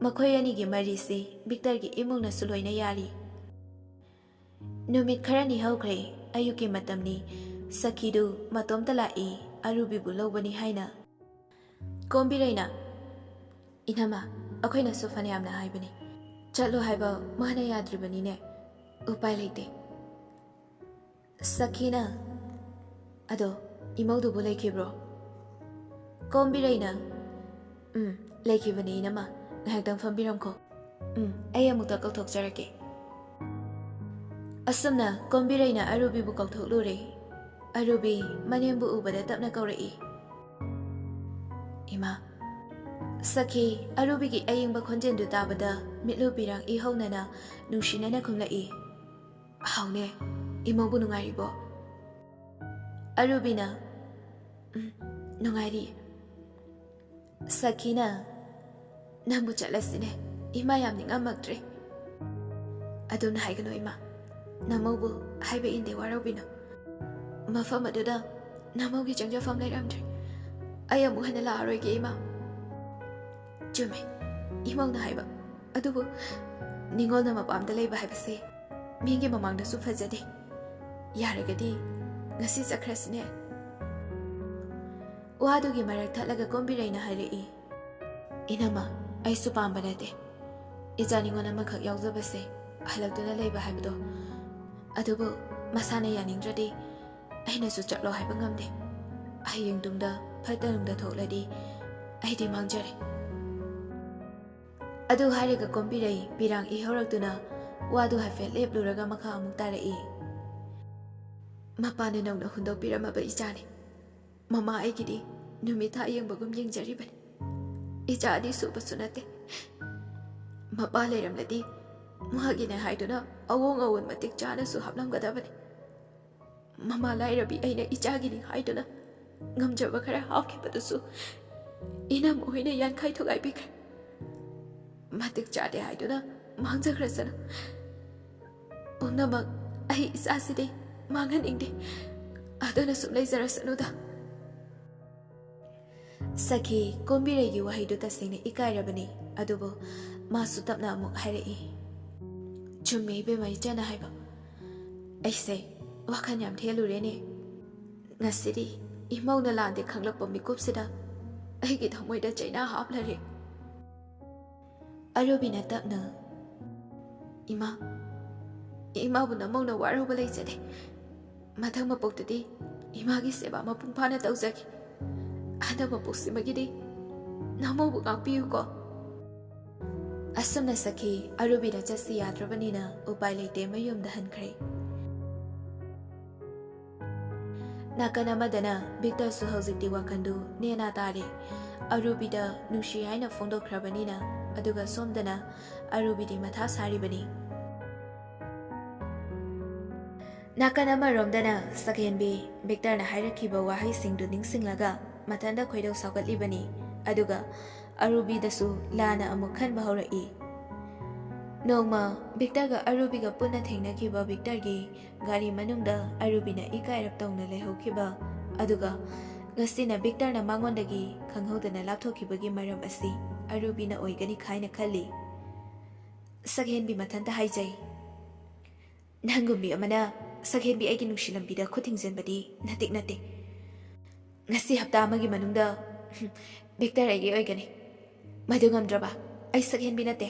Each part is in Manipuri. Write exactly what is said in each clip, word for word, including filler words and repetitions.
ꯃꯈꯣꯏ ꯑꯅꯤꯒꯤ ꯃꯔꯤꯁꯤ ꯕꯤꯛꯇꯔꯒꯤ ꯏꯃꯨꯡꯅꯁꯨ ꯂꯣꯏꯅ ꯌꯥꯔꯤ꯫ ꯅꯨꯃꯤꯠ ꯈꯔꯅꯤ ꯍꯧꯈ꯭ꯔꯦ꯫ ꯑꯌꯨꯛꯀꯤ ꯃꯇꯝꯅꯤ꯫ ꯁꯈꯤꯗꯨ ꯃꯇꯣꯝꯇ ꯂꯥꯛꯏ꯫ ꯑꯔꯨꯕꯤꯕꯨ ꯂꯧꯕꯅꯤ ꯍꯥꯏꯅ꯫ ꯀꯣꯝꯕꯤꯔꯩꯅ, "ꯏꯅꯝꯃ, ꯑꯩꯈꯣꯏꯅꯁꯨ ꯐꯅꯌꯥꯝꯅ ꯍꯥꯏꯕꯅꯤ, ꯆꯠꯂꯣ ꯍꯥꯏꯕ ꯃꯥꯅ ꯌꯥꯗ꯭ꯔꯤꯕꯅꯤꯅꯦ꯫ ꯎꯄꯥꯏ ꯂꯩꯇꯦ꯫" ꯁꯈꯤꯅ, "ꯑꯗꯣ ꯏꯃꯧꯗꯨꯕꯨ ꯂꯩꯈꯤꯕ꯭ꯔꯣ?" ꯀꯣꯝꯕꯤꯔꯩꯅ, "ꯎꯝ, ꯂꯩꯈꯤꯕꯅꯤ ꯏꯅꯝꯃ, ꯉꯥꯏꯍꯥꯛꯇꯪ ꯐꯝꯕꯤꯔꯝꯈꯣ꯫ ꯎꯝ, ꯑꯩ ꯑꯃꯨꯛꯇ ꯀꯧꯊꯣꯛꯆꯔꯛꯀꯦ꯫" ꯑꯁꯨꯝꯅ ꯀꯣꯝꯕꯤꯔꯩꯅ ꯑꯔꯨꯕꯤꯕꯨ ꯀꯧꯊꯣꯛꯂꯨꯔꯦ꯫ ꯑꯔꯨꯕꯤ ꯃꯅꯦꯝꯕꯨ ꯎꯕꯗ ꯇꯞꯅ ꯀꯧꯔꯛꯏ, "ꯏꯃꯥ꯫" ꯁꯈꯤ ꯑꯔꯨꯕꯤꯒꯤ ꯑꯌꯤꯡꯕ ꯈꯣꯟꯖꯦꯜꯗꯨ ꯇꯥꯕꯗ ꯃꯤꯠꯂꯨ ꯄꯤꯔꯥꯡ ꯏꯍꯧꯅꯅ ꯅꯨꯡꯁꯤꯅꯅ ꯈꯨꯝꯂꯛꯏ, "ꯍꯥꯎꯅꯦ, ꯏꯃꯧꯕꯨ ꯅꯨꯡꯉꯥꯏꯔꯤꯕꯣ?" ꯑꯔꯨꯕꯤꯅ, "ꯎꯝ, ꯅꯨꯡꯉꯥꯏꯔꯤ꯫" ꯁꯈꯤꯅ, "ꯅꯪꯕꯨ ꯆꯠꯂꯁꯤꯅꯦ, ꯏꯃꯥ ꯌꯥꯝ ꯅꯤꯡꯉꯝꯃꯛꯇ꯭ꯔꯦ꯫" "ꯑꯗꯨꯝꯅ ꯍꯥꯏꯒꯅꯨ ꯏꯃꯥ, ꯅꯃꯧꯕꯨ ꯍꯥꯏꯕ ꯏꯟꯗꯦ ꯋꯥꯔꯧꯕꯤꯅꯨ꯫ ꯃꯐꯝ ꯑꯗꯨꯗ ꯅꯃꯧꯒꯤ ꯆꯪꯖꯐꯝ ꯂꯩꯔꯝꯗ꯭ꯔꯦ꯫ ꯑꯩ ꯑꯃꯨꯛ ꯍꯟꯅ ꯂꯥꯛꯑꯔꯣꯏꯒꯦ ꯏꯃꯥ꯫" "ꯆꯨꯝꯃꯦ, ꯏꯃꯧꯅ ꯍꯥꯏꯕ꯫ ꯑꯗꯨꯕꯨ ꯅꯤꯉꯣꯜꯅ ꯃꯄꯥꯝꯗ ꯂꯩꯕ ꯍꯥꯏꯕꯁꯦ ꯃꯤꯒꯤ ꯃꯃꯥꯡꯗꯁꯨ ꯐꯖꯗꯦ꯫ ꯌꯥꯔꯒꯗꯤ ꯉꯁꯤ ꯆꯠꯈ꯭ꯔꯁꯤꯅꯦ꯫" ꯋꯥꯗꯨꯒꯤ ꯃꯔꯛ ꯊꯠꯂꯒ ꯀꯣꯝꯕꯤꯔꯩꯅ ꯍꯥꯏꯔꯛꯏ, "ꯏꯅꯝꯃ, ꯑꯩꯁꯨ ꯄꯥꯝꯕ ꯅꯠꯇꯦ ꯏꯆꯥ ꯅꯤꯉꯣꯜ ꯑꯃꯈꯛ ꯌꯥꯎꯖꯕꯁꯦ ꯍꯜꯂꯛꯇꯨꯅ ꯂꯩꯕ ꯍꯥꯏꯕꯗꯣ꯫ ꯑꯗꯨꯕꯨ ꯃꯁꯥꯅ ꯌꯥꯅꯤꯡꯗ꯭ꯔꯗꯤ ꯑꯩꯅꯁꯨ ꯆꯠꯂꯣ ꯍꯥꯏꯕ ꯉꯝꯗꯦ꯫ ꯍꯌꯦꯡ ꯇꯨꯡꯗ ꯐꯠꯇ ꯅꯨꯡꯗ ꯊꯣꯛꯂꯗꯤ ꯑꯩꯗꯤ ꯃꯥꯡꯖꯔꯦ꯫" ꯑꯗꯨ ꯍꯥꯏꯔꯒ ꯀꯣꯝꯕꯤꯔꯩ ꯄꯤꯔꯥꯡ ꯏꯍꯧꯔꯛꯇꯨꯅ ꯋꯥꯗꯨ ꯍꯥꯏꯐꯦꯠ ꯂꯦꯞꯂꯨꯔꯒ ꯃꯈꯥ ꯑꯃꯨꯛ ꯇꯥꯔꯛꯏ, "ꯃꯄꯥꯅ ꯅꯧꯅ ꯍꯨꯟꯗꯣꯛꯄꯤꯔꯝꯃꯕ ꯏꯆꯥꯅꯤ꯫ ꯃꯃꯥ ꯑꯩꯒꯤꯗꯤ ꯅꯨꯃꯤꯠ ꯊꯥ ꯌꯦꯡꯕꯒꯨꯝ ꯌꯦꯡꯖꯔꯤꯕꯅꯤ꯫ ꯏꯆꯥ ꯑꯅꯤ ꯁꯨꯕꯁꯨ ꯅꯠꯇꯦ꯫ ꯃꯄꯥ ꯂꯩꯔꯝꯂꯗꯤ ꯃꯍꯥꯛꯀꯤꯅꯦ ꯍꯥꯏꯗꯨꯅ ꯑꯋꯣꯡ ꯑꯋꯣꯟ ꯃꯇꯤꯛ ꯆꯥꯅꯁꯨ ꯍꯥꯞꯂꯝꯒꯗꯕꯅꯤ꯫ ꯃꯃꯥ ꯂꯥꯏꯔꯕꯤ ꯑꯩꯅ ꯏꯆꯥꯒꯤꯅꯤ ꯍꯥꯏꯗꯨꯅ ꯉꯝꯖꯕ ꯈꯔ ꯍꯥꯞꯈꯤꯕꯗꯨꯁꯨ ꯏꯅꯝꯃ ꯍꯣꯏꯅ ꯌꯥꯟꯈꯥꯏ ꯊꯨꯒꯥꯏꯕꯤꯈ꯭ꯔꯦ꯫ ꯃꯇꯤꯛ ꯆꯥꯗꯦ ꯍꯥꯏꯗꯨꯅ ꯃꯥꯡꯖꯈ꯭ꯔꯁꯅꯨ꯫ ꯄꯨꯝꯅꯃꯛ ꯑꯩ ꯏꯆꯥꯁꯤꯗꯤ ꯃꯥꯡꯍꯟꯅꯤꯡꯗꯦ꯫ ꯑꯗꯨꯅ ꯁꯨꯝ ꯂꯩꯖꯔꯁꯅꯨꯗ꯫" ꯁꯈꯤ ꯀꯣꯝꯕꯤꯔꯩꯒꯤ ꯋꯥꯍꯩꯗꯨ ꯇꯁꯦꯡꯅ ꯏꯀꯥꯏꯔꯕꯅꯤ꯫ ꯑꯗꯨꯕꯨ ꯃꯥꯁꯨ ꯇꯞꯅ ꯑꯃꯨꯛ ꯍꯥꯏꯔꯛꯏ, "ꯆꯨꯝꯃꯦ ꯏꯕꯦꯝꯃ, ꯏꯆꯟꯅ ꯍꯥꯏꯕ꯫ ꯑꯩꯁꯦ ꯋꯥꯈꯜ ꯌꯥꯝ ꯊꯦꯜꯂꯨꯔꯦꯅꯦ꯫ ꯉꯁꯤꯗꯤ ꯏꯃꯧꯅ ꯂꯥꯟꯗꯦ ꯈꯪꯂꯛꯄ ꯃꯤꯀꯨꯞꯁꯤꯗ ꯑꯩꯒꯤ ꯊꯃꯣꯏꯗ ꯆꯩꯅꯥ ꯍꯥꯞꯂꯔꯦ꯫" ꯑꯔꯨꯕꯤꯅ ꯇꯞꯅ, "ꯏꯃꯥ, ꯏꯃꯥꯕꯨ ꯅꯃꯧꯅ ꯋꯥꯔꯧꯕ ꯂꯩꯖꯗꯦ꯫ ꯃꯊꯪ ꯃꯄꯣꯛꯇꯗꯤ ꯏꯃꯥꯒꯤ ꯁꯦꯕꯥ ꯃꯄꯨꯡ ꯐꯥꯅ ꯇꯧꯖꯒꯦ꯫ ꯍꯟꯗꯛ ꯃꯄꯣꯛꯁꯤꯃꯒꯤꯗꯤ ꯅꯃꯧꯕꯨ ꯉꯥꯛꯄꯤꯌꯨꯀꯣ꯫" ꯑꯁꯨꯝꯅ ꯁꯈꯤ ꯑꯔꯨꯕꯤꯗ ꯆꯠꯁꯤ ꯌꯥꯗ꯭ꯔꯕꯅꯤꯅ ꯎꯄꯥꯏ ꯂꯩꯇꯦ, ꯃꯌꯨꯝꯗ ꯍꯟꯈ꯭ꯔꯦ꯫ ꯅꯥꯀꯟ ꯑꯃꯗꯅ ꯚꯤꯛꯇꯔꯁꯨ ꯍꯧꯖꯤꯛꯇꯤ ꯋꯥꯈꯟꯗꯨ ꯅꯦꯅꯥ ꯇꯥꯔꯦ꯫ ꯑꯔꯨꯕꯤꯗ ꯅꯨꯡꯁꯤ ꯍꯥꯏꯅ ꯐꯣꯡꯗꯣꯛꯈ꯭ꯔꯕꯅꯤꯅ, ꯑꯗꯨꯒ ꯁꯣꯝꯗꯅ ꯑꯔꯨꯕꯤꯗꯤ ꯃꯊꯥ ꯁꯥꯔꯤꯕꯅꯤ꯫ ꯅꯥꯀꯟ ꯑꯃꯔꯣꯝꯗꯅ ꯁꯛꯍꯦꯟꯕꯤ ꯚꯤꯛꯇꯔꯅ ꯍꯥꯏꯔꯛꯈꯤꯕ ꯋꯥꯍꯩꯁꯤꯡꯗꯨ ꯅꯤꯡꯁꯤꯡꯂꯒ ꯃꯊꯟꯇ ꯈꯣꯏꯗꯧ ꯁꯥꯎꯒꯠꯂꯤꯕꯅꯤ꯫ ꯑꯗꯨꯒ ꯑꯔꯨꯕꯤꯗꯁꯨ ꯂꯥꯟꯅ ꯑꯃꯨꯛ ꯈꯟꯕ ꯍꯧꯔꯛꯏ꯫ ꯅꯣꯡꯃ ꯚꯤꯛꯇꯔꯒ ꯑꯔꯨꯕꯤꯒ ꯄꯨꯟꯅ ꯊꯦꯡꯅꯈꯤꯕ ꯚꯤꯛꯇꯔꯒꯤ ꯒꯥꯔꯤ ꯃꯅꯨꯡꯗ ꯑꯔꯨꯕꯤꯅ ꯏꯀꯥꯏꯔꯞ ꯇꯧꯅ ꯂꯩꯍꯧꯈꯤꯕ, ꯑꯗꯨꯒ ꯉꯁꯤꯅ ꯚꯤꯛꯇꯔꯅ ꯃꯉꯣꯟꯗꯒꯤ ꯈꯪꯍꯧꯗꯅ ꯂꯥꯞꯊꯣꯛꯈꯤꯕꯒꯤ ꯃꯔꯝ ꯑꯁꯤ ꯑꯔꯨꯕꯤꯅ ꯑꯣꯏꯒꯅꯤ ꯈꯥꯏꯅ ꯈꯜꯂꯤ꯫ ꯁꯛꯍꯦꯟꯕꯤ ꯃꯊꯟꯇ ꯍꯥꯏꯖꯩ, "ꯅꯪꯒꯨꯝꯕꯤ ꯑꯃꯅ ꯁꯛꯍꯦꯟꯕꯤ ꯑꯩꯒꯤ ꯅꯨꯡꯁꯤ ꯂꯝꯕꯤꯗ ꯈꯨꯠ ꯊꯤꯡꯖꯤꯟꯕꯗꯤ ꯅꯇꯤꯛ ꯅꯠꯇꯦ꯫ ꯉꯁꯤ ꯍꯞꯇꯥ ꯑꯃꯒꯤ ꯃꯅꯨꯡꯗ ꯚꯤꯛꯇꯔ ꯑꯩꯒꯤ ꯑꯣꯏꯒꯅꯤ꯫ ꯃꯗꯨ ꯉꯝꯗ꯭ꯔꯕ ꯑꯩ ꯁꯛꯍꯦꯟꯕꯤ ꯅꯠꯇꯦ꯫"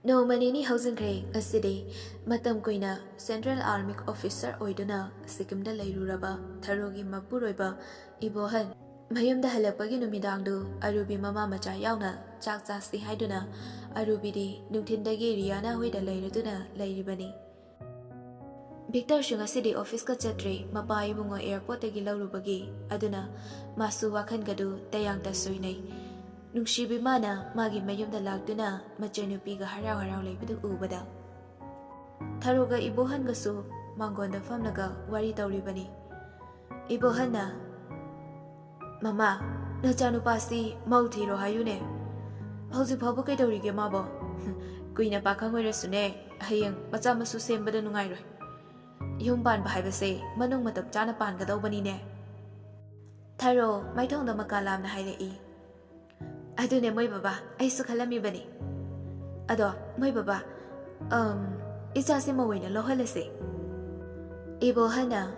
ꯅꯣꯡꯃ ꯅꯤꯅꯤ ꯍꯧꯖꯤꯟꯈ꯭ꯔꯦ꯫ ꯉꯁꯤꯗꯤ ꯃꯇꯝ ꯀꯨꯏꯅ ꯁꯦꯟꯇ꯭ꯔꯦꯜ ꯑꯥꯔꯃꯤ ꯑꯣꯐꯤꯁꯔ ꯑꯣꯏꯗꯨꯅ ꯁꯤꯛꯀꯤꯝꯗ ꯂꯩꯔꯨꯔꯕ ꯊꯔꯣꯒꯤ ꯃꯄꯨꯔꯣꯏꯕ ꯏꯕꯣꯍꯟ ꯃꯌꯨꯝꯗ ꯍꯜꯂꯛꯄꯒꯤ ꯅꯨꯃꯤꯗꯥꯡꯗꯨ ꯑꯔꯨꯕꯤ ꯃꯃꯥ ꯃꯆꯥ ꯌꯥꯎꯅ ꯆꯥꯛ ꯆꯥꯁꯤ ꯍꯥꯏꯗꯨꯅ ꯑꯔꯨꯕꯤꯗꯤ ꯅꯨꯡꯊꯤꯟꯗꯒꯤ ꯔꯤꯌꯥꯅꯥ ꯍꯣꯏꯗ ꯂꯩꯔꯗꯨꯅ ꯂꯩꯔꯤꯕꯅꯤ꯫ ꯚꯤꯛꯇꯔꯁꯨ ꯉꯁꯤꯗꯤ ꯑꯣꯐꯤꯁꯀ ꯆꯠꯇ꯭ꯔꯦ, ꯃꯄꯥ ꯏꯕꯨꯡꯉꯣ ꯑꯦꯌꯥꯔꯄꯣꯔꯠꯇꯒꯤ ꯂꯧꯔꯨꯕꯒꯤ꯫ ꯑꯗꯨꯅ ꯃꯥꯁꯨ ꯋꯥꯈꯜꯒꯗꯨ ꯇꯌꯥꯡ ꯇꯁꯣꯏꯅꯩ꯫ ꯅꯨꯡꯁꯤꯕꯤ ꯃꯥꯅ ꯃꯥꯒꯤ ꯃꯌꯨꯝꯗ ꯂꯥꯛꯇꯨꯅ ꯃꯆꯟꯅꯨꯄꯤꯒ ꯍꯔꯥꯎ ꯍꯔꯥꯎ ꯂꯩꯕꯗꯨ ꯎꯕꯗ꯫ ꯊꯔꯣꯒ ꯏꯕꯣꯍꯟꯒꯁꯨ ꯃꯥꯡꯒꯣꯟꯗ ꯐꯝꯂꯒ ꯋꯥꯔꯤ ꯇꯧꯔꯤꯕꯅꯤ꯫ ꯏꯕꯣꯍꯟꯅ, "ꯃꯃꯥ, ꯅꯆꯥꯅꯨꯄꯥꯁꯤ ꯃꯧ ꯊꯤꯔꯣ ꯍꯥꯏꯌꯨꯅꯦ꯫ ꯍꯧꯖꯤꯛ ꯐꯥꯎꯕ ꯀꯩꯗꯧꯔꯤꯒꯦ ꯃꯥꯕꯣ? ꯀꯨꯏꯅ ꯄꯥꯈꯪ ꯑꯣꯏꯔꯁꯨꯅꯦ, ꯍꯌꯦꯡ ꯃꯆꯥ ꯃꯁꯨ ꯁꯦꯝꯕꯗ ꯅꯨꯡꯉꯥꯏꯔꯣꯏ꯫ ꯌꯨꯝ ꯄꯥꯟꯕ ꯍꯥꯏꯕꯁꯦ ꯃꯅꯨꯡ ꯃꯇꯝ ꯆꯥꯅ ꯄꯥꯟꯒꯗꯧꯕꯅꯤꯅꯦ꯫" ꯊꯥꯔꯣ ꯃꯥꯏꯊꯣꯡꯗ ꯃꯀꯥ ꯂꯥꯝꯅ ꯍꯥꯏꯔꯛꯏ꯫ ꯑꯗꯨꯅꯦ ꯃꯣꯏ ꯕꯕꯥ, ꯑꯩꯁꯨ ꯈꯜꯂꯝꯃꯤꯕꯅꯤ꯫ ꯑꯗꯣ ꯃꯣꯏ ꯕꯕꯥ, ꯑꯝ, ꯏꯆꯥꯁꯦ ꯃꯧ ꯑꯣꯏꯅ ꯂꯧꯍꯜꯂꯁꯦ꯫ ꯏꯕꯣꯍꯟꯅ,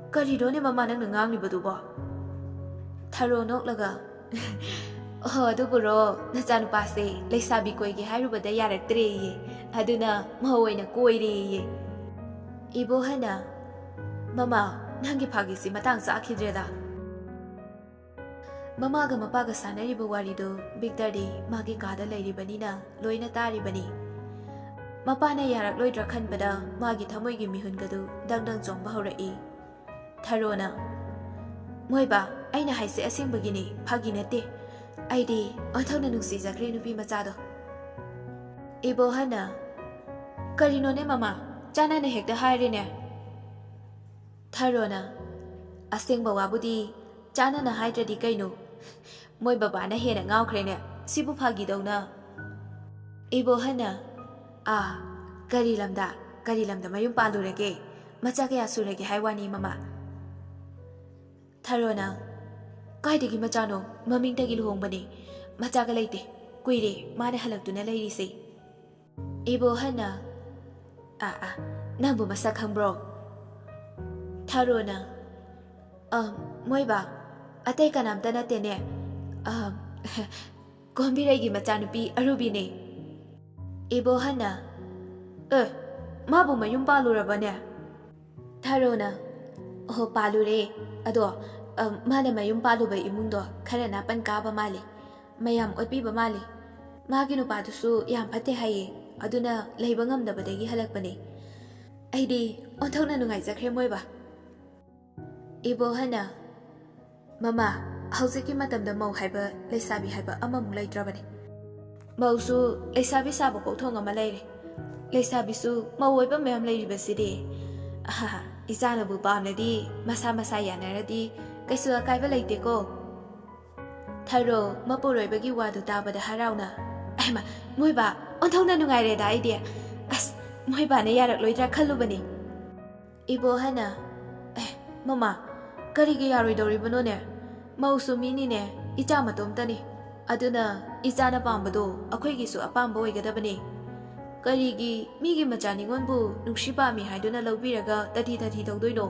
"ꯀꯔꯤꯅꯣꯅꯦ ꯃꯃꯥ ꯅꯪꯅ ꯉꯥꯡꯂꯤꯕꯗꯨꯕꯣ?" ꯊꯥꯔꯣ ꯅꯣꯛꯂꯒ, "ꯑꯣ, ꯑꯗꯨꯕꯨꯔꯣ, ꯅꯆꯥꯅꯨꯄꯥꯁꯦ ꯂꯩꯁꯥꯕꯤ ꯀꯣꯏꯒꯦ ꯍꯥꯏꯔꯨꯕꯗ ꯌꯥꯔꯛꯇ꯭ꯔꯦꯌꯦ, ꯑꯗꯨꯅ ꯃꯧ ꯑꯣꯏꯅ ꯀꯣꯏꯔꯦꯌꯦ꯫" ꯏꯕꯣꯍꯟꯅ, "ꯃꯃꯥ, ꯅꯪꯒꯤ ꯐꯥꯒꯤꯁꯤ ꯃꯇꯥꯡ ꯆꯥꯈꯤꯗ꯭ꯔꯦꯗ꯫" ꯃꯃꯥꯒ ꯃꯄꯥꯒ ꯁꯥꯟꯅꯔꯤꯕ ꯋꯥꯔꯤꯗꯨ ꯕꯤꯛꯇꯔꯗꯤ ꯃꯥꯒꯤ ꯀꯥꯗ ꯂꯩꯔꯤꯕꯅꯤꯅ ꯂꯣꯏꯅ ꯇꯥꯔꯤꯕꯅꯤ꯫ ꯃꯄꯥꯅ ꯌꯥꯔꯛꯂꯣꯏꯗ꯭ꯔꯥ ꯈꯟꯕꯗ ꯃꯥꯒꯤ ꯊꯃꯣꯏꯒꯤ ꯃꯤꯍꯨꯟꯒꯗꯨ ꯗꯪ ꯗꯪ ꯆꯣꯡꯕ ꯍꯧꯔꯛꯏ꯫ ꯊꯥꯔꯣꯅ, "ꯃꯣꯏꯕꯥ, ꯑꯩꯅ ꯍꯥꯏꯁꯦ ꯑꯁꯦꯡꯕꯒꯤꯅꯤ, ꯐꯥꯒꯤ ꯅꯠꯇꯦ꯫ ꯑꯩꯗꯤ ꯑꯣꯟꯊꯣꯛꯅ ꯅꯨꯡꯁꯤꯖꯈ꯭ꯔꯦ ꯅꯨꯄꯤ ꯃꯆꯥꯗꯣ꯫" ꯏꯕꯣꯍꯟꯅ, "ꯀꯔꯤꯅꯣꯅꯦ ꯃꯃꯥ, ꯆꯥꯟꯅꯅ ꯍꯦꯛꯇ ꯍꯥꯏꯔꯦꯅꯦ꯫" ꯊꯥꯔꯣꯅ, "ꯑꯁꯦꯡꯕ ꯋꯥꯕꯨꯗꯤ ꯆꯥꯟꯅꯅ ꯍꯥꯏꯗ꯭ꯔꯗꯤ ꯀꯩꯅꯣ? ꯃꯣꯏ ꯕꯕꯥꯅ ꯍꯦꯟꯅ ꯉꯥꯎꯈ꯭ꯔꯦꯅꯦ, ꯁꯤꯕꯨ ꯐꯥꯒꯤꯗꯧꯅ꯫" ꯏꯕꯣꯍꯟꯅ, "ꯑꯥ, ꯀꯔꯤ ꯂꯝꯗ, ꯀꯔꯤ ꯂꯝꯗ ꯃꯌꯨꯝ ꯄꯥꯜꯂꯨꯔꯒꯦ? ꯃꯆꯥ ꯀꯌꯥ ꯁꯨꯔꯒꯦ ꯍꯥꯏ ꯋꯥꯅꯤ ꯃꯃꯥ?" ꯊꯥꯔꯣꯅ, "ꯀꯥꯏꯗꯒꯤ ꯃꯆꯥꯅꯣ? ꯃꯃꯤꯡꯇꯒꯤ ꯂꯨꯍꯣꯡꯕꯅꯤ꯫ ꯃꯆꯥꯒ ꯂꯩꯇꯦ꯫ ꯀꯨꯏꯔꯦ ꯃꯥꯅ ꯍꯜꯂꯛꯇꯨꯅ ꯂꯩꯔꯤꯁꯦ꯫" ꯏꯕꯣꯍꯟꯅ, "ꯑꯥ, ꯑꯥ, ꯅꯪꯕꯨ ꯃꯁꯛ ꯈꯪꯕ꯭ꯔꯣ?" ꯊꯥꯔꯣꯅ, "ꯑ, ꯃꯣꯏꯕꯥ, ꯑꯇꯩ ꯀꯅꯥꯝꯇ ꯅꯠꯇꯦꯅꯦ꯫ ꯑ, ꯀꯣꯝꯕꯤꯔꯩꯒꯤ ꯃꯆꯥꯅꯨꯄꯤ ꯑꯔꯨꯕꯤꯅꯦ꯫" ꯏꯕꯣꯍꯟꯅ, "ꯑꯦ, ꯃꯥꯕꯨ ꯃꯌꯨꯝ ꯄꯥꯜꯂꯨꯔꯕꯅꯦ?" ꯊꯥꯔꯣꯅ, "ꯑꯣꯍꯣ, ꯄꯥꯜꯂꯨꯔꯦ꯫ ꯑꯗꯣ, ꯑ, ꯃꯥꯅ ꯃꯌꯨꯝ ꯄꯥꯜꯂꯨꯕ ꯏꯃꯨꯡꯗꯣ ꯈꯔ ꯅꯥꯄꯟ ꯀꯥꯕ ꯃꯥꯜꯂꯤ꯫ ꯃꯌꯥꯝ ꯑꯣꯠꯄꯤꯕ ꯃꯥꯜꯂꯤ꯫ ꯃꯥꯒꯤ ꯅꯨꯄꯥꯗꯨꯁꯨ ꯌꯥꯝ ꯐꯠꯇꯦ ꯍꯥꯏꯌꯦ꯫ ꯑꯗꯨꯅ ꯂꯩꯕ ꯉꯝꯗꯕꯗꯒꯤ ꯍꯜꯂꯛꯄꯅꯦ꯫ ꯑꯩꯗꯤ ꯑꯣꯟꯊꯣꯛꯅ ꯅꯨꯡꯉꯥꯏꯖꯈ꯭ꯔꯦ ꯃꯣꯏꯕꯥ꯫" ꯏꯕꯣꯍꯟꯅ, "ꯃꯃꯥ, ꯍꯧꯖꯤꯛꯀꯤ ꯃꯇꯝꯗ ꯃꯧ ꯍꯥꯏꯕ, ꯂꯩꯁꯥꯕꯤ ꯍꯥꯏꯕ ꯑꯃꯃꯨꯛ ꯂꯩꯇ꯭ꯔꯕꯅꯤ꯫ ꯃꯧꯁꯨ ꯂꯩꯁꯥꯕꯤ ꯁꯥꯕ ꯀꯣꯛꯊꯣꯡ ꯑꯃ ꯂꯩꯔꯦ꯫ ꯂꯩꯁꯥꯕꯤꯁꯨ ꯃꯧ ꯑꯣꯏꯕ ꯃꯌꯥꯝ ꯂꯩꯔꯤꯕꯁꯤꯗꯤ꯫ ꯑꯍꯥꯍꯥ, ꯏꯆꯥꯅꯕꯨ ꯄꯥꯝꯂꯗꯤ, ꯃꯁꯥ ꯃꯁꯥ ꯌꯥꯅꯔꯗꯤ ꯀꯩꯁꯨ ꯑꯀꯥꯏꯕ ꯂꯩꯇꯦꯀꯣ꯫" ꯊꯥꯔꯣ ꯃꯄꯨꯔꯣꯏꯕꯒꯤ ꯋꯥꯗꯨ ꯇꯥꯕꯗ ꯍꯔꯥꯎꯅ, "ꯑꯍꯩꯃ, ꯃꯣꯏꯕꯥ, ꯑꯣꯟꯊꯣꯛꯅ ꯅꯨꯡꯉꯥꯏꯔꯦꯗ ꯑꯩꯗꯤ꯫ ꯑꯁ, ꯃꯣꯏꯕꯥꯅ ꯌꯥꯔꯛꯂꯣꯏꯗ꯭ꯔꯥ ꯈꯜꯂꯨꯕꯅꯤ꯫" ꯏꯕꯣꯍꯟꯅ, "ꯑꯦ, ꯃꯃꯥ, "ꯀꯔꯤꯒꯤ ꯌꯥꯔꯣꯏꯗꯧꯔꯤꯕꯅꯣꯅꯦ? ꯃꯧꯁꯨ ꯃꯤꯅꯤꯅꯦ, ꯏꯆꯥ ꯃꯇꯣꯝꯇꯅꯤ꯫ ꯑꯗꯨꯅ ꯏꯆꯥꯅ ꯄꯥꯝꯕꯗꯣ ꯑꯩꯈꯣꯏꯒꯤꯁꯨ ꯑꯄꯥꯝꯕ ꯑꯣꯏꯒꯗꯕꯅꯤ꯫ ꯀꯔꯤꯒꯤ ꯃꯤꯒꯤ ꯃꯆꯥ ꯅꯤꯉꯣꯟꯕꯨ ꯅꯨꯡꯁꯤ ꯄꯥꯝꯃꯤ ꯍꯥꯏꯗꯨꯅ ꯂꯧꯕꯤꯔꯒ ꯇꯊꯤ ꯇꯊꯤ ꯇꯧꯗꯣꯏꯅꯣ?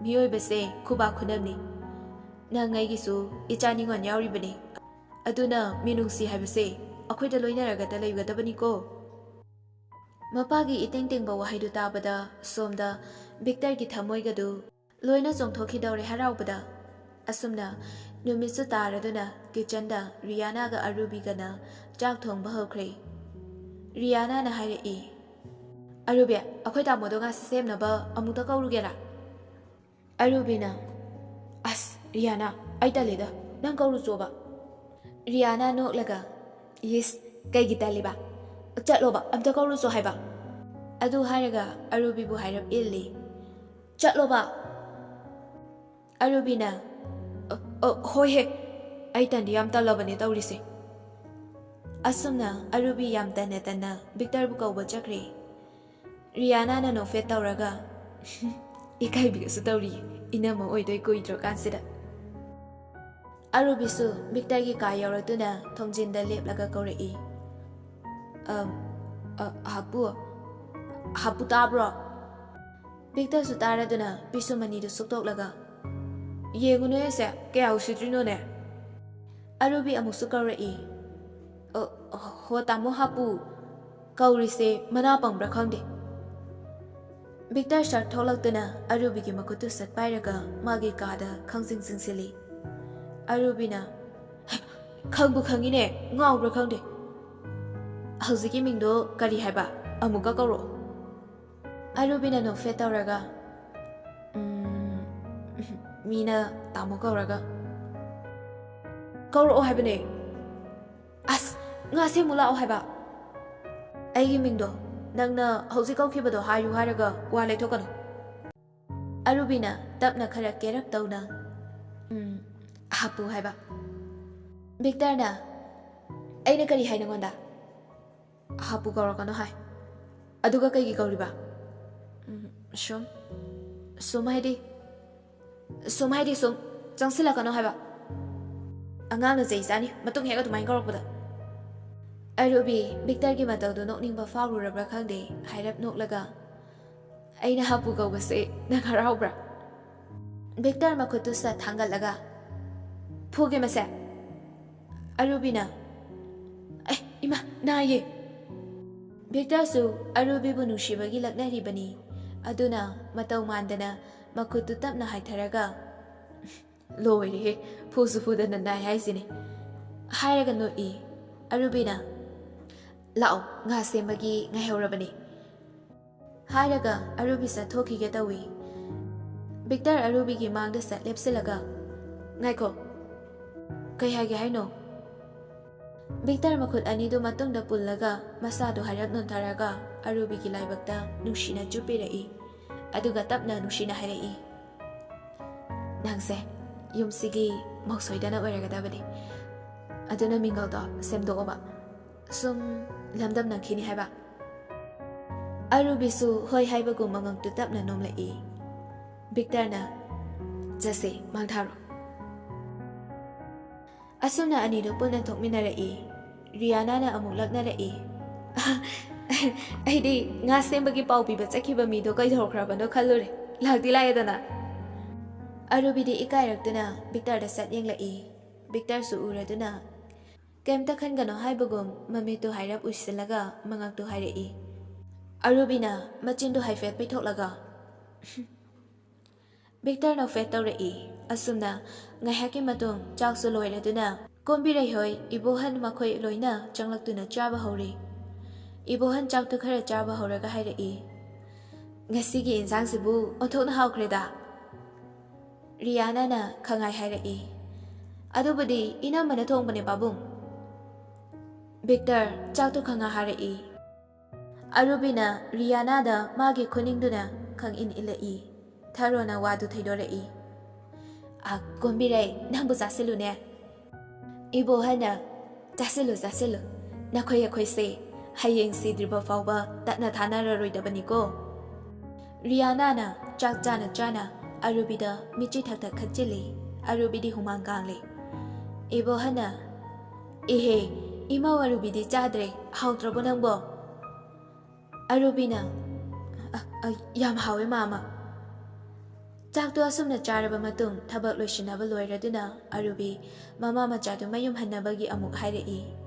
ꯃꯤꯑꯣꯏꯕꯁꯦ ꯈꯨꯕꯥꯛ ꯈꯨꯅꯝꯅꯤ꯫ ꯅꯪ ꯑꯩꯒꯤꯁꯨ ꯏꯆꯥ ꯅꯤꯉꯣꯟ ꯌꯥꯎꯔꯤꯕꯅꯤ꯫ ꯑꯗꯨꯅ ꯃꯤꯅꯨꯡꯁꯤ ꯍꯥꯏꯕꯁꯦ ꯑꯩꯈꯣꯏꯗ ꯂꯣꯏꯅꯔꯒꯇ ꯂꯩꯒꯗꯕꯅꯤꯀꯣ"꯫ ꯃꯄꯥꯒꯤ ꯏꯇꯦꯡ ꯇꯦꯡꯕ ꯋꯥꯍꯩꯗꯨ ꯇꯥꯕꯗ ꯁꯣꯝꯗ ꯚꯤꯛꯇꯔꯒꯤ ꯊꯃꯣꯏꯒꯗꯨ ꯂꯣꯏꯅ ꯆꯣꯡꯊꯣꯛꯈꯤꯗꯧꯔꯦ ꯍꯔꯥꯎꯕꯗ꯫ ꯑꯁꯨꯝꯅ ꯅꯨꯃꯤꯠꯁꯨ ꯇꯥꯔꯗꯨꯅ ꯀꯤꯆꯟꯗ ꯔꯤꯌꯥꯅꯥꯒ ꯑꯔꯨꯕꯤꯒꯅ ꯆꯥꯛ ꯊꯣꯡꯕ ꯍꯧꯈ꯭ꯔꯦ꯫ ꯔꯤꯌꯥꯅꯥꯅ ꯍꯥꯏꯔꯛꯏ, "ꯑꯔꯨꯕꯤ, ꯑꯩꯈꯣꯏ ꯇꯥꯃꯣꯗꯣ ꯉꯥ ꯁꯦꯝꯅꯕ ꯑꯃꯨꯛꯇ ꯀꯧꯔꯨꯒꯦꯔꯥ?" ꯑꯔꯨꯕꯤꯅ, "ꯑꯁ ꯔꯤꯌꯥꯅꯥ, ꯑꯩ ꯇꯜꯂꯤꯗ, ꯅꯪ ꯀꯧꯔꯨꯆꯣꯕ"꯫ ꯔꯤꯌꯥꯅꯥ ꯅꯣꯛꯂꯒ, "ꯏꯁ, ꯀꯩꯒꯤ ꯇꯜꯂꯤꯕ? ꯆꯠꯂꯣꯕ, ꯑꯝꯇ ꯀꯧꯔꯨꯆꯣ ꯍꯥꯏꯕ"꯫ ꯑꯗꯨ ꯍꯥꯏꯔꯒ ꯑꯔꯨꯕꯤꯕꯨ ꯍꯥꯏꯔꯞ ꯏꯜꯂꯤ꯫ "ꯆꯠꯂꯣꯕ"꯫ ꯑꯔꯨꯕꯤꯅ, "ꯑ, ꯑ, ꯍꯣꯏ ꯍꯦ, ꯑꯩ ꯇꯟꯗꯤ ꯌꯥꯝ ꯇꯜꯂꯕꯅꯦ ꯇꯧꯔꯤꯁꯦ"꯫ ꯑꯁꯨꯝꯅ ꯑꯔꯨꯕꯤ ꯌꯥꯝ ꯇꯟꯅ ꯇꯟꯅ ꯚꯤꯛꯇꯔꯕꯨ ꯀꯧꯕ ꯆꯠꯈ꯭ꯔꯦ꯫ ꯔꯤꯌꯥꯅꯥꯅ ꯅꯣꯛꯐꯦꯠ ꯇꯧꯔꯒ, "ꯏꯀꯥꯏꯕꯤꯒꯁꯨ ꯇꯧꯔꯤ, ꯏꯅꯝꯃ ꯑꯣꯏꯗꯣꯏ ꯀꯨꯏꯗ꯭ꯔꯀꯥꯟꯁꯤꯗ"꯫ ꯑꯔꯨꯕꯤꯁꯨ ꯚꯤꯛꯇꯔꯒꯤ ꯀꯥ ꯌꯧꯔꯛꯇꯨꯅ ꯊꯣꯡꯖꯤꯟꯗ ꯂꯦꯞꯂꯒ ꯀꯧꯔꯛꯏ, "ꯑꯝ, ꯑ, ꯍꯥꯄꯨ, ꯍꯥꯄꯨ ꯇꯥꯕ꯭ꯔꯣ?" ꯚꯤꯛꯇꯔꯁꯨ ꯇꯥꯔꯗꯨꯅ ꯄꯤꯁꯨꯝ ꯑꯅꯤꯗꯨ ꯁꯨꯛꯇꯣꯛꯂꯒ, "ꯌꯦꯡꯉꯨꯅꯦ ꯑꯁꯦ, ꯀꯌꯥ ꯎꯁꯤꯠꯇ꯭ꯔꯤꯅꯣꯅꯦ?" ꯑꯔꯨꯕꯤ ꯑꯃꯨꯛꯁꯨ ꯀꯧꯔꯛꯏ, "ꯑ, ꯍꯣ ꯇꯥꯃꯣ ꯍꯥꯄꯨ, ꯀꯧꯔꯤꯁꯦ ꯃꯅꯥ ꯄꯪꯕ꯭ꯔꯥ ꯈꯪꯗꯦ"꯫ ꯚꯤꯛꯇꯔ ꯁꯠ ꯊꯣꯛꯂꯛꯇꯨꯅ ꯑꯔꯨꯕꯤꯒꯤ ꯃꯈꯨꯠꯇꯨ ꯁꯠ ꯄꯥꯏꯔꯒ ꯃꯥꯒꯤ ꯀꯥꯗ ꯈꯪꯖꯤꯡ ꯆꯤꯡꯁꯤꯜꯂꯤ꯫ ꯑꯔꯨꯕꯤꯅ, "ꯈꯪꯕꯨ ꯈꯪꯉꯤꯅꯦ, ꯉꯥꯎꯕ꯭ꯔꯥ ꯈꯪꯗꯦ꯫ ꯍꯧꯖꯤꯛꯀꯤ ꯃꯤꯡꯗꯣ ꯀꯔꯤ ꯍꯥꯏꯕ? ꯑꯃꯨꯛꯀ ꯀꯧꯔꯛꯑꯣ"꯫ ꯑꯔꯨꯕꯤꯅ ꯅꯣꯛꯐꯦꯠ ꯇꯧꯔꯒ, "ꯎꯝ, ꯃꯤꯅ ꯇꯥꯃꯣ ꯀꯧꯔꯒ ꯀꯧꯔꯛꯑꯣ ꯍꯥꯏꯕꯅꯦ꯫ ꯑꯁ, ꯉꯥ ꯁꯦꯝꯃꯨ ꯂꯥꯛꯑꯣ ꯍꯥꯏꯕ꯫ ꯑꯩꯒꯤ ꯃꯤꯡꯗꯣ ꯅꯪꯅ ꯍꯧꯖꯤꯛ ꯀꯧꯈꯤꯕꯗꯣ ꯍꯥꯏꯌꯨ ꯍꯥꯏꯔꯒ ꯋꯥ ꯂꯩꯊꯣꯛꯀꯅꯨ"꯫ ꯑꯔꯨꯕꯤꯅ ꯇꯞꯅ ꯈꯔ ꯀꯦꯔꯞ ꯇꯧꯅ, "ꯎꯝ, ꯍꯥꯄꯨ" ꯍꯥꯏꯕ꯫ ꯚꯤꯛꯇꯔꯅ, "ꯑꯩꯅ ꯀꯔꯤ ꯍꯥꯏ ꯅꯉꯣꯟꯗ? ꯍꯥꯄꯨ ꯀꯧꯔꯛꯀꯅꯣ ꯍꯥꯏ꯫ ꯑꯗꯨꯒ ꯀꯩꯒꯤ ꯀꯧꯔꯤꯕ?" "ꯎꯝ, ꯁꯨꯝ"꯫ "ꯁꯨꯝ ꯍꯥꯏꯗꯤ?" ꯁꯨꯝ ꯍꯥꯏꯗꯤ ꯁꯨꯝ, ꯆꯪꯁꯤꯜꯂꯛꯀꯅꯣ ꯍꯥꯏꯕ꯫ ꯑꯉꯥꯡꯅ ꯆꯩ ꯆꯥꯅꯤ ꯃꯇꯨꯡ ꯍꯦꯛ ꯑꯗꯨꯃꯥꯏꯅ ꯀꯧꯔꯛꯄꯗ꯫ ꯑꯔꯨꯕꯤ ꯕꯤꯛꯇꯔꯒꯤ ꯃꯇꯧꯗꯨ ꯅꯣꯛꯅꯤꯡꯕ ꯐꯥꯎꯔꯨꯔꯕ꯭ꯔꯥ ꯈꯪꯗꯦ, ꯍꯥꯏꯔꯞ ꯅꯣꯛꯂꯒ, "ꯑꯩꯅ ꯍꯥꯄꯨ ꯀꯧꯕꯁꯦ ꯅꯪ ꯍꯔꯥꯎꯕ꯭ꯔꯥ?" ꯕꯤꯛꯇꯔ ꯃꯈꯨꯠꯇꯨ ꯁꯠ ꯊꯥꯡꯒꯠꯂꯒ, "ꯐꯨꯒꯦ ꯃꯁꯦ!" ꯑꯔꯨꯕꯤꯅ, "ꯑꯦ, ꯏꯃꯥ, ꯅꯥꯏꯌꯦ!" ꯕꯤꯛꯇꯔꯁꯨ ꯑꯔꯨꯕꯤꯕꯨ ꯅꯨꯡꯁꯤꯕꯒꯤ ꯂꯛꯅꯔꯤꯕꯅꯤ꯫ ꯑꯗꯨꯅ ꯃꯇꯧ ꯃꯥꯟꯗꯅ ꯃꯈꯨꯠꯇꯨ ꯇꯞꯅ ꯍꯥꯏꯊꯔꯒ, "ꯂꯣꯏꯔꯦꯍꯦ, ꯐꯨꯁꯨ ꯐꯨꯗꯅ ꯅꯥꯏ ꯍꯥꯏꯁꯤꯅꯤ," ꯍꯥꯏꯔꯒ ꯅꯣꯛꯏ꯫ ꯑꯔꯨꯕꯤꯅ, "ꯂꯥꯛꯑꯣ, ꯉꯥ ꯁꯦꯝꯕꯒꯤ ꯉꯥꯏꯍꯧꯔꯕꯅꯤ," ꯍꯥꯏꯔꯒ ꯑꯔꯨꯕꯤ ꯆꯠꯊꯣꯛꯈꯤꯒꯦ ꯇꯧꯏ꯫ ꯕꯤꯛꯇꯔ ꯑꯔꯨꯕꯤꯒꯤ ꯃꯥꯡꯗ ꯆꯠ ꯂꯦꯞꯁꯤꯜꯂꯒ, "ꯉꯥꯏꯈꯣ, ꯀꯩ ꯍꯥꯏꯒꯦ ꯍꯥꯏꯅꯣ?" ꯕꯤꯛꯇꯔ ꯃꯈꯨꯠ ꯑꯅꯤꯗꯨ ꯃꯇꯨꯡꯗ ꯄꯨꯜꯂꯒ ꯃꯁꯥꯗꯨ ꯍꯥꯏꯔꯞ ꯅꯣꯟꯊꯔꯒ ꯑꯔꯨꯕꯤꯒꯤ ꯂꯥꯏꯕꯛꯇ ꯅꯨꯡꯁꯤꯅ ꯆꯨꯞꯄꯤꯔꯛꯏ꯫ ꯑꯗꯨꯒ ꯇꯞꯅ ꯅꯨꯡꯁꯤꯅ ꯍꯥꯏꯔꯛꯏ, "ꯅꯪꯁꯦ ꯌꯨꯝꯁꯤꯒꯤ ꯃꯧ ꯁꯣꯏꯗꯅ ꯑꯣꯏꯔꯒꯗꯕꯅꯤ꯫ ꯑꯗꯨꯅ ꯃꯤꯡꯒꯧꯗꯣ ꯁꯦꯝꯗꯣꯛꯑꯣꯕ꯫ ꯁꯨꯝ ꯂꯝꯗꯝꯅꯈꯤꯅꯤ ꯍꯥꯏꯕ꯫" ꯑꯔꯨꯕꯤꯁꯨ ꯍꯣꯏ ꯍꯥꯏꯕꯒꯨꯝ ꯃꯉꯛꯇꯨ ꯇꯞꯅ ꯅꯣꯝꯂꯛꯏ꯫ ꯕꯤꯛꯇꯔꯅ, "ꯆꯠꯁꯦ, ꯃꯥꯡ ꯊꯥꯔꯣ꯫" ꯑꯁꯨꯝꯅ ꯑꯅꯤꯗꯨ ꯄꯨꯟꯅ ꯊꯣꯛꯃꯤꯟꯅꯔꯛꯏ꯫ ꯔꯤꯌꯥꯅꯥꯅ ꯑꯃꯨꯛ ꯂꯛꯅꯔꯛꯏ꯫ "ꯑꯩꯗꯤ ꯉꯥ ꯁꯦꯝꯕꯒꯤ ꯄꯥꯎ ꯄꯤꯕ ꯆꯠꯈꯤꯕ ꯃꯤꯗꯣ ꯀꯩꯗꯧꯈ꯭ꯔꯕꯅꯣ ꯈꯜꯂꯨꯔꯦ꯫ ꯂꯥꯛꯇꯤ ꯂꯥꯛꯑꯦꯗꯅ?" ꯑꯔꯨꯕꯤꯗꯤ ꯏꯀꯥꯏꯔꯛꯇꯨꯅ ꯕꯤꯛꯇꯔꯗ ꯆꯠ ꯌꯦꯡꯂꯛꯏ꯫ ꯕꯤꯛꯇꯔꯁꯨ ꯎꯔꯗꯨꯅ, "ꯀꯩꯝꯇ ꯈꯟꯒꯅꯣ" ꯍꯥꯏꯕꯒꯨꯝ ꯃꯃꯤꯠꯇꯨ ꯍꯥꯏꯔꯞ ꯎꯏꯁꯤꯜꯂꯒ ꯃꯉꯛꯇꯨ ꯍꯥꯏꯔꯛꯏ꯫ ꯑꯔꯨꯕꯤꯅ ꯃꯆꯤꯟꯗꯨ ꯍꯥꯏꯐꯦꯠ ꯄꯩꯊꯣꯛꯂꯒ, ꯕꯤꯛꯇꯔ ꯅꯣꯛꯐꯦꯠ ꯇꯧꯔꯛꯏ꯫ ꯑꯁꯨꯝꯅ ꯉꯥꯏꯍꯥꯛꯀꯤ ꯃꯇꯨꯡ ꯆꯥꯛꯁꯨ ꯂꯣꯏꯔꯗꯨꯅ ꯀꯣꯝꯕꯤꯔꯩ ꯍꯣꯏ ꯏꯕꯣꯍꯟ ꯃꯈꯣꯏ ꯂꯣꯏꯅ ꯆꯪꯂꯛꯇꯨꯅ ꯆꯥꯕ ꯍꯧꯔꯤ꯫ ꯏꯕꯣꯍꯟ ꯆꯥꯛꯇꯨ ꯈꯔ ꯆꯥꯕ ꯍꯧꯔꯒ ꯍꯥꯏꯔꯛꯏ, "ꯉꯁꯤꯒꯤ ꯏꯟꯁꯥꯡꯁꯤꯕꯨ ꯑꯣꯟꯊꯣꯛꯅ ꯍꯥꯎꯈ꯭ꯔꯦꯗ꯫" ꯔꯤꯌꯥꯅꯥꯅ ꯈꯪꯍꯥꯏ ꯍꯥꯏꯔꯛꯏ, "ꯑꯗꯨꯕꯨꯗꯤ ꯏꯅꯝꯃꯅ ꯊꯣꯡꯕꯅꯦ ꯄꯥꯕꯨꯡ꯫" ꯕꯤꯛꯇꯔ ꯆꯥꯛꯇꯨ ꯈꯪꯍꯥ ꯍꯥꯔꯛꯏ꯫ ꯑꯔꯨꯕꯤꯅ ꯔꯤꯌꯥꯅꯥꯗ ꯃꯥꯒꯤ ꯈꯨꯅꯤꯡꯗꯨꯅ ꯈꯪꯏꯟ ꯏꯜꯂꯛꯏ꯫ ꯊꯔꯣꯅ ꯋꯥꯗꯨ ꯊꯩꯗꯣꯔꯛꯏ꯫ "ꯑ, ꯀꯣꯝꯕꯤꯔꯩ, ꯅꯪꯕꯨ ꯆꯥꯁꯤꯜꯂꯨꯅꯦ꯫" ꯏꯕꯣꯍꯟꯅ, "ꯆꯥꯁꯤꯜꯂꯨ, ꯆꯥꯁꯤꯜꯂꯨ꯫ ꯅꯈꯣꯏ ꯑꯩꯈꯣꯏꯁꯦ ꯍꯌꯦꯡ ꯁꯤꯗ꯭ꯔꯤꯕ ꯐꯥꯎꯕ ꯇꯠꯅ ꯊꯥꯅꯔꯔꯣꯏꯗꯕꯅꯤꯀꯣ꯫" ꯔꯤꯌꯥꯅꯥꯅ ꯆꯥꯛ ꯆꯥꯅ ꯆꯥꯅ ꯑꯔꯨꯕꯤꯗ ꯃꯤꯠꯆꯤ ꯊꯛ ꯊꯛ ꯈꯠꯆꯤꯜꯂꯤ꯫ ꯑꯔꯨꯕꯤꯗꯤ ꯍꯨꯃꯥꯡ ꯀꯥꯡꯂꯤ꯫ ꯏꯕꯣꯍꯟꯅ, "ꯏꯍꯦ, ꯏꯃꯧ ꯑꯔꯨꯕꯤꯗꯤ ꯆꯥꯗ꯭ꯔꯦ, ꯍꯥꯎꯇ꯭ꯔꯕꯣ ꯅꯪꯕꯣ?" ꯑꯔꯨꯕꯤꯅ, "ꯑ, ꯑ, ꯌꯥꯝ ꯍꯥꯎꯋꯦ ꯃꯥꯃ꯫" ꯆꯥꯛꯇꯣ ꯑꯁꯨꯝꯅ ꯆꯥꯔꯕ ꯃꯇꯨꯡ ꯊꯕꯛ ꯂꯣꯏꯁꯤꯟꯅꯕ ꯂꯣꯏꯔꯗꯨꯅ ꯑꯔꯨꯕꯤ ꯃꯃꯥ ꯃꯆꯥꯗꯨ ꯃꯌꯨꯝ ꯍꯟꯅꯕꯒꯤ ꯑꯃꯨꯛ ꯍꯥꯏꯔꯛꯏ꯫